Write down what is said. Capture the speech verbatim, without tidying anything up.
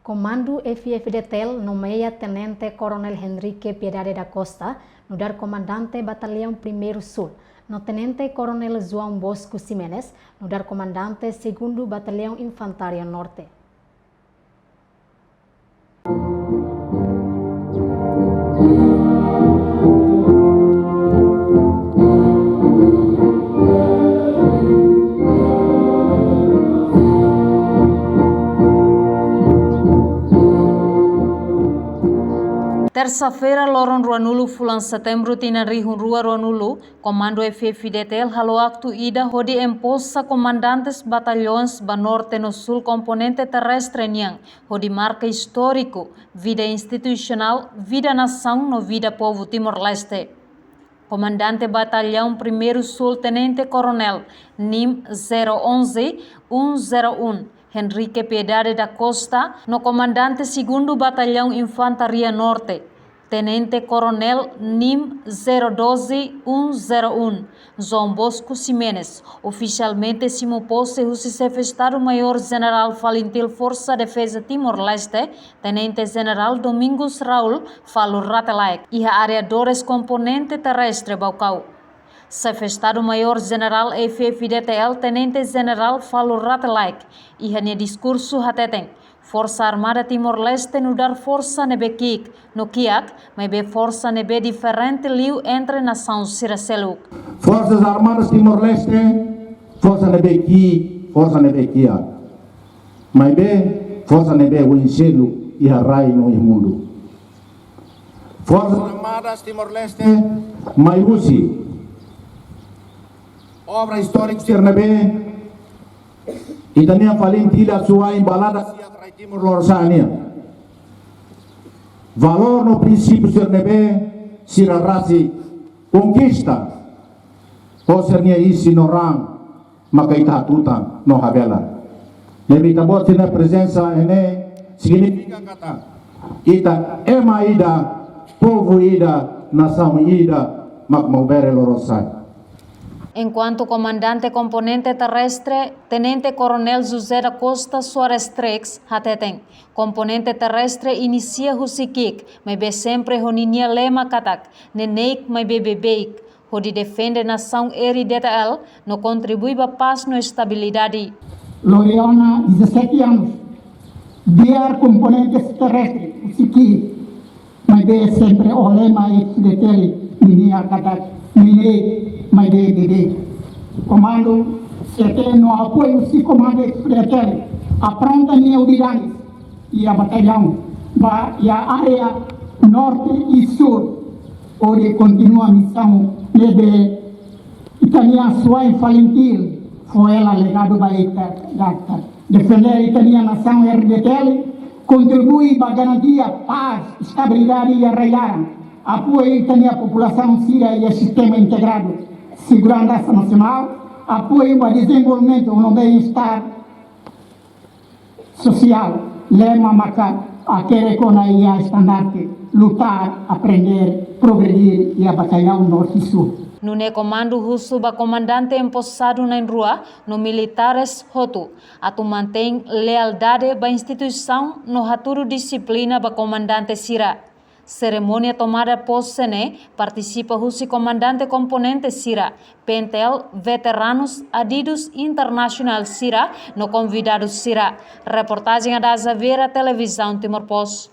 Komandu F-FDTL nomeia Tenente Koronel Henrique Piedade da Costa nu'udar Komandante Batallaun Primeiru Sul, no Tenente Koronel João Bosco Ximenes nu'udar Komandante Segundu Batallaun Infantaria Norte. Tersa-feira, loron ruanulu fulan Setembru, tinan rihun rua ruanulu, Komandu F-FDTL halo aktu ida hodi emposa komandantes batallaun ba Norte no Sul komponente terrestre nian, hodi marka istóriku vida institusionál, vida nasaun no vida povu Timor-Leste. Komandante Batallaun Primeiru Sul, Tenente Koronel, NIM zero onze, um zero um, Henrique Piedade da Costa, no Komandante Segundu Batallaun Infantaria Norte, Tenente Koronel, NIM zero doze, um zero um, João Bosco Ximenes, ofisialmente simu pose husi Xefe Estadu Maiór Jenerál Falintil Forsa Defeza Timor-Leste, Tenente Jenerál Domingos Raul Falur Rate Laek, iha área Dores, komponente terrestre Baucau. Xefe Estadu Maiór Jenerál F-FDTL, Tenente Jenerál Falur Rate Laek, iha nia diskursu hateten, Forsa Armada Timor-Leste nu'udar forsa ne'ebé ki'ik no kiak, maibé forsa ne'ebé diferente liu entre nasaun sira seluk. Forças Armadas Timor-Leste, forsa ne'ebé ki'ik, forsa ne'ebé kiak. Maibé forsa ne'ebé oin seluk iha rai no iha mundu. Forças Armadas Timor-Leste mai husi obra istóriku sira ne'ebé ita-nia Falintil asuwa'in ba lada siak rai Timor Lorosa'e nian. Valór no prinsípiu sira ne'ebé sira rasik konkista ho sira-nia isin no raan maka ita hatutan no habelar. Ne'ebé ita-boot sira-nia prezensa iha ne'e signifika katak ita ema ida, povu ida, nasaun ida mak maubere Lorosa'e. Enkuantu Komandante Komponente Terrestre, Tenente Koronel José da Costa Soares Trix, hateten, komponente terrestre inisia husi ki'ik, maibé sempre ho ninia lema katak, neineik maibé beibeik, hodi defende nasaun R-I-D-T-L, no kontribui ba pás no estabilidade. Lori ona dezassete anos, di'ak komponente terrestre husi ki'ik, maibé sempre ho lema F-FDTL nian katak, neineik maibé beibeik. Komandu C T no apoiu husi Komandu F-FDTL, apronta nia udidanis iha batallaun ba iha área Norte i Sul, hodi kontinua misaun ne'ebé ita-nia asuwa'in Falintil fó hela legadu ba ita, katak defende ita-nia nasaun R-I-D-T-L, kontribui ba garantia pás, estabilidade iha rai-laran, apoiu ita-nia populasaun sira iha sistema integradu seguransa nasionál, apoiu ba dezenvolvimentu no bem-estar sosiál, lema maka hakerek ona iha estandarte, lutar, aprender, progredir iha batallaun Norte i Sul. Nune'e komandu husu ba komandante emposadu na'in-rua no militares hotu atu mantein lealdade ba instituisaun no hatudu dixiplina ba komandante sira. Serimónia tomada pose ne'e partisipa husi komandante komponente sira, P N T L, veteranus, adidus internasionál sira no konvidadu sira. Reportajen Ada Xaviera, Televizaun Timor Post.